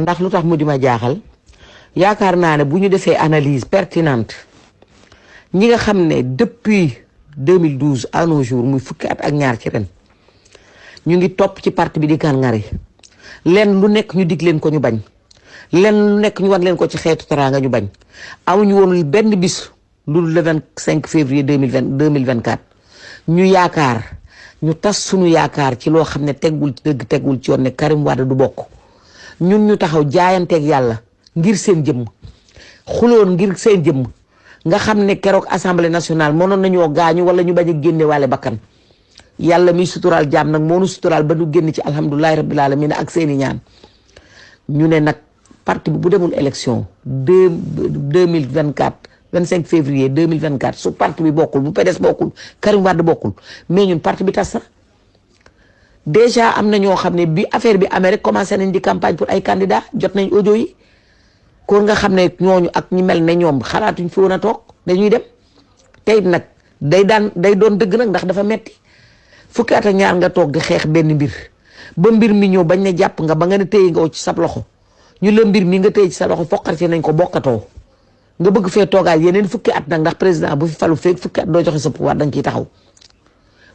ndax lu tax mu di ma jaaxal yaakaar naa ne bu ñu defee analyse pertinente ñi nga xam ne depuis 2012 à nos jours muy fukki at ak ñaar ci ren ñu ngi topp ci parti bi di kàngari leen lu nekk ñu dig leen ko ñu bañ leen lu nekk ñu wan leen ko ci xeetu teraanga ñu bañ amuñu woon benn bis lu le 25 février 2024 ñu yaakaar ñu tas suñu yaakaar ci loo xam ne teggul ci dëgg teggul ci yoon ne Karim Wade du bokk ñun ñu taxaw jaayanteeg yàlla ngir seen jëmm xuloon ngir seen jëmm nga xam ne keroog assemblée nationale mënoon nañoo gaañu wala ñu bañ a génne waale bakkan yàlla miy suturaal jaam nag moo nu suturaal ba nu génn ci alhamdulilahi rabbil alamin ak seeni ñaan ñu ne nag parti bi bu demul élection 2024 25 février 2024 su parti bi bokkul bu PDS bokkul Karim Wade bokkul mais ñun parti bi tas na déjà am na ñoo xam ne bi affaire bi amee rek commencé nañ di campagne pour ay candidats jot nañ audio yi kon nga xam ne ñooñu ak ñi mel ne ñoom xalaatuñ fi woon a toog dañuy dem tey nag day doon dëgg nag ndax dafa metti fukki at ak ñaar nga toog di xeex benn mbir ba mbir mi ñëw bañ ne jàpp nga ba nga ne téye nga ci sab loxo ñu la mbir mi nga téye ci sa loxo foqar ci nañ ko bokkatoo nga bëgg fee toogaat yeneen fukki at nag ndax président bu fi falu feeg fukki at doo joxe sa pouvoir da nga ciy taxaw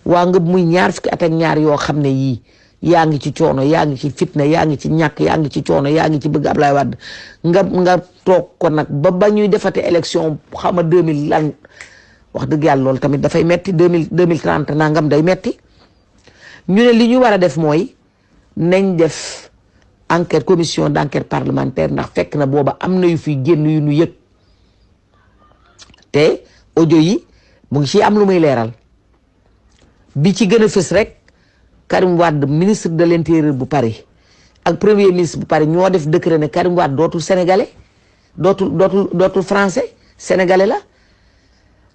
waa nga muy ñaar fukki at ak ñaar yoo xam ne yii yaa ngi ci coono yaa ngi ci fitna yaa ngi ci ñàkk yaa ngi ci coono yaa ngi ci bëgg Ablaye Wade nga toog ko nag ba ñuy defate élection xaw ma 2000 lan wax dëgg yàlla loolu tamit dafay metti 2030 nangam day metti ñu ne li ñu war a def mooy nañ def enquête commission d'enquête parlementaire ndax fekk na booba am na yu fi génn yu nu yëg te audio yi mu ngi ci am lu muy leeral bi ci gën a fës rek Karim Wade ministre de l'intérieur bu Paris ak premier ministre bu Paris ñoo def décret ne Karim Wade dootul sénégalais dootul français sénégalais la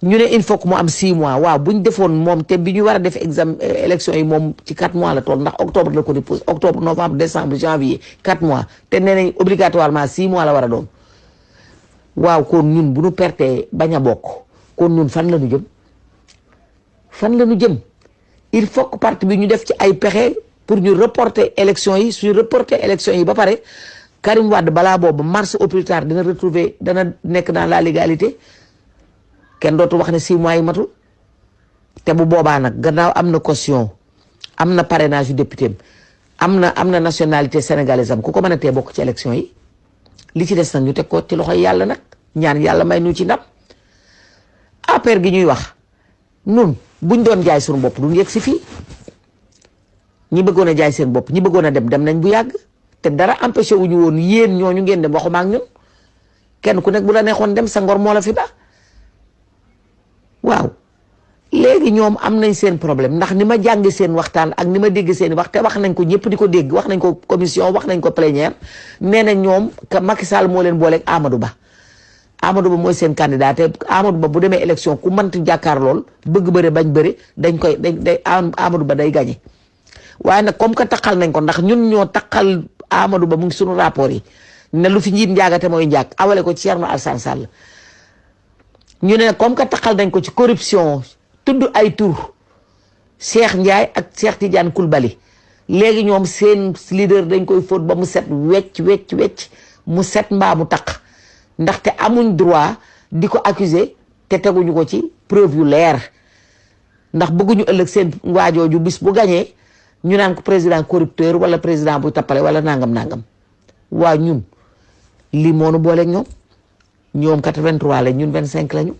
ñu ne il faut que mu am 6 mois waaw bu ñu defoon moom te bi ñu war a def examen élection yi moom ci 4 mois la toll ndax octobre la ko dépose octobre novembre décembre janvier 4 mois te nee nañ obligatoirement 6 mois la war a doon waaw kon ñun bu ñu pertee bañ a bokk kon ñun fan la ñu jëm il faut que parti bi ñu def ci ay pexe pour ñu reporter élection yi suñu reporter élection yi ba pare Karim Wade balaa boobu mars au plus tard dana nekk dans la légalité kenn dootu wax ne 6 mois yi matul te bu boobaa nag gannaaw am na caution am na parrainage yu député am na nationalité sénégalaise am ku ko mën a tee bokk ci élection yi li ci des nag ñu teg ko ci loxoy yàlla nag ñaan yàlla may nu ci ndam APR gi ñuy wax nun buñ doon jaay suñu bopp duñ yegg si fii ñi bëggoon a jaay seen bopp ñi bëggoon a dem nañ bu yàgg te dara empêché wuñu woon yéen ñooñu ngeen dem waxuma ak ñun kenn ku nekk bu la neexoon dem sa ngor moo la fi ba waaw léegi ñoom am nañ seen problème ndax ni ma jàng seen waxtaan ak ni ma dégg seen wax te wax nañ ko ñëpp di ko dégg wax nañ ko commission wax nañ ko plénière nee na ñoom Macky Sall moo leen booleeg Amadou Ba mooy seen candidat te Amadou Ba bu demee élection ku mënti jàkkaar lool bëgg bëre bañ bëre day Amadou Ba day gagné waaye nag comme que taqal nañ ko ndax ñun ñoo taqal Amadou Ba mu ngi sunu rapport yi ne lu fi njiit njaagate mooy njaag awale ko ci Thierno Alassane Sall ñu ne comme que taqal nañ ko ci corruption tudd ay tur Cheikh Ndiaye ak Cheikh Tidiane Koulibaly léegi ñoom seen leader dañ koy fóot ba mu set wecc mu set mbaa mu taq ndaxte amuñ droit di ko accuser te teguñu ko ci preuve yu leer ndax bëgguñu ëllëg seen waajooju bis bu gañee ñu naan ko président corrupteur wala président buy tappale wala nangam waa ñun lii moonu booleeg ñoom 83 lañ ñun 25 lañu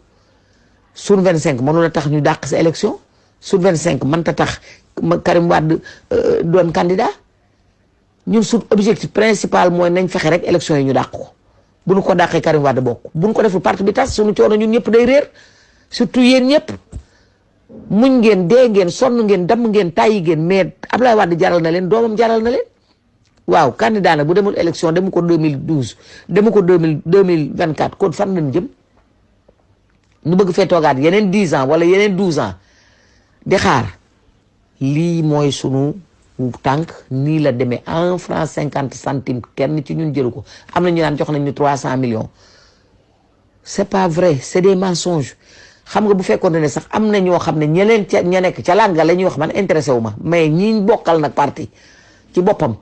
suñ 25 mënu la tax ñu dàq sa élection suñ 25 mënta tax Karim Wade doon candidat ñun suñ objectif principal mooy nañ fexe rek élection yi ñu dàq ko bu ñu ko dàqee Karim Wade bokk bu ñu ko deful parti bi tas suñu coono ñun ñëpp day réer surtout yéen ñëpp muñ ngeen dee ngeen sonn ngeen damm ngeen tàyyi ngeen mais Ablaye Wade jaral na leen doomam jaral na leen waaw candidat nag bu demul élection demu ko 2012 demu ko 2024 kon fan lañ jëm ñu bëgg fee toogaat yeneen 10 ans wala yeneen 12 ans di xaar lii mooy sunu tànk nii la demee 1 franc 50 centimes kenn ci ñun jëlu ko am na ñu naan jox nañ ñu 300 millions c'est pas vrai c'est des mensonges xam nga bu fekkoon ne sax am na ñoo xam ne ña nekk ca lànga la ñuy wax man intéressé wu ma mais ñi bokkal nag parti ci boppam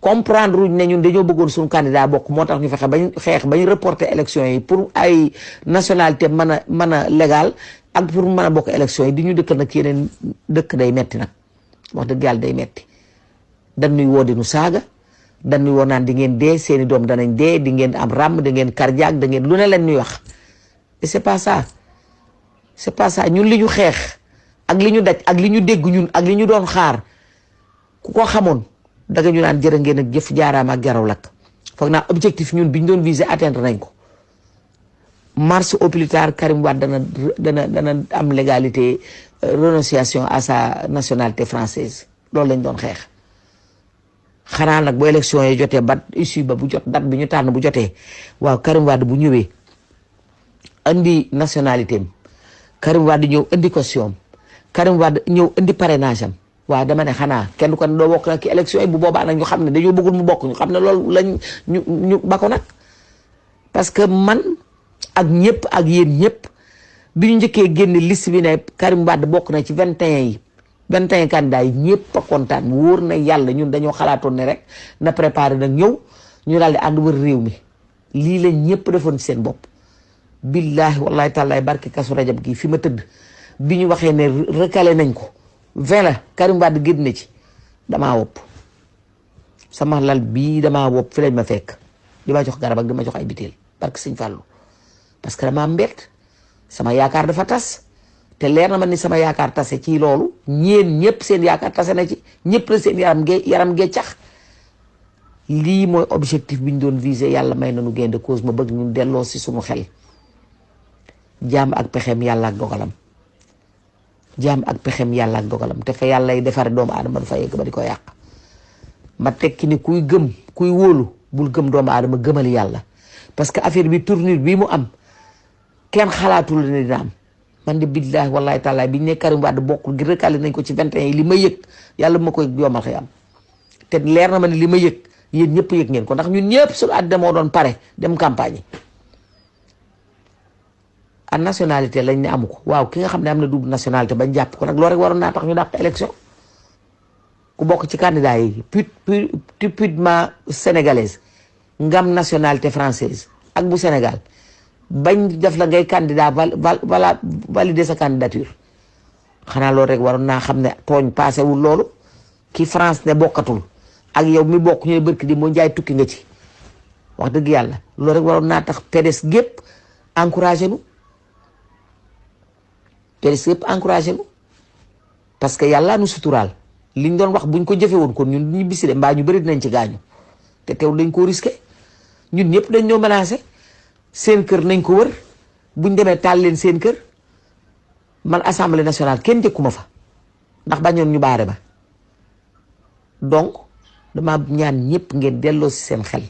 comprendre wuñ ne ñun dañoo bëggoon suñu candidat bokk moo tax ñu fexe bañ xeex bañ reporter élection yi pour ay nationalité mën a légal ak pour mën a bokk élection yi di ñu dëkkal nag yeneen dëkk day metti nag wax dëgg yàlla day metti dañuy woo di nu saaga dañuy woo naan di ngeen dee seeni doom danañ dee di ngeen am ràmm da ngeen cardiaque da ngeen lu ne leen ñuy wax et c'est pas ça ñun li ñu xeex ak li ñu daj ak li ñu dégg ñun ak li ñu doon xaar ku ko xamoon daga ñu naan jërë ngeen ak jëf jaaraama ak jaraw lakk foog naa objectif ñun bi ñu doon viser atteindre nañ ko mars au plus tard Karim Wade dana am légalité renonciation à sa nationalité française loolu lañ doon xeex xanaa nag bu élection yi jotee ba issue ba bu jot date bi ñu tànn bu jotee waaw Karim Wade bu ñëwee indi nationalité am Karim Wade ñëw indi caution am Karim Wade ñëw indi parrainage am waaw dama ne xanaa kenn ko ne doo bokk nag ci élection yi bu boobaa nag ñu xam ne dañoo bëggul mu bokk ñu xam ne loolu lañ ñu ba ko nag parce que man ak ñëpp ak yéen ñëpp bi ñu njëkkee génne liste bi ne Karim Wade bokk na ci 21 candidats yi ñëpp a kontaan wóor na yàlla ñun dañoo xalaatoon ne rek na préparé nag ñëw ñu daal di ànd wër réew mi lii la ñëpp defoon ci seen bopp billahi wallahi taalaay barke kasu rajab gi fi ma tëdd bi ñu waxee ne recalé nañ ko 20 la Karim Wade génn na ci damaa wopp sama lal bii damaa wopp fi lañ ma fekk di ma jox garab ak di ma jox ay biteel barke Sëñ Fàllu parce que dama mbett sama yaakaar dafa tas te leer na ma ni sama yaakaar tase ci loolu ñeen ñëpp seen yaakaar tase na ci ñëpp la seen yaram gee cax lii mooy objectif bi ñu doon viser yàlla may nañu gain de cause ma bëgg ñu delloo si suñu xel jaam ak pexem yàlla ak dogalam jaam ak pexem yàlla ak dogalam te fa yàlla defare doomu aadama du fa yegg ba di ko yàq ma tekki ni kuy gëm kuy wóolu bul gëm doomu aadama gëmal yàlla parce que affaire bi tournure bi mu am kenn xalaatul ne dina am man de billahi wallahi taala biñ ne Karim Wade bokkul gi recalé nañ ko ci 21 yi li ma yëg yàlla bu ma koy yomal xëy am te leer na ma ne li ma yëg yéen ñëpp yëg ngeen ko ndax ñun ñëpp suñu àddina moo doon pare dem campagne yi a nationalité lañ ne amu ko waaw ki nga xam ne am na double nationalité bañ jàpp ko nag loolu rek waroon naa tax ñu dàq élection ku bokk ci candidat yi typiquement sénégalaise ngam nationalité française ak bu Sénégal bañ def la ngay candidat voilà valider sa candidature xanaa loolu rek waroon naa xam ne tooñ passé wul loolu ki France ne bokkatul ak yow mi bokk ñooy bërki di moo njaay tukki nga ci wax dëgg yàlla loolu rek waroon naa tax PDS gépp encouragé nu PDS gépp encouragé nu parce que yàlla nu suturaal liñ doon wax buñ ko jëfe woon kon ñun ñu bisi de mbaa ñu bëri dinañ ci gaañu te teew dañ koo risqué ñun ñëpp dañ ñoo menacé seen kër nañ ko wër buñ demee taal leen seen kër man assemblée nationale kenn jëkkuma fa ndax bañoon ñu baare ba donc dama ñaan ñëpp ngeen delloo si seen xel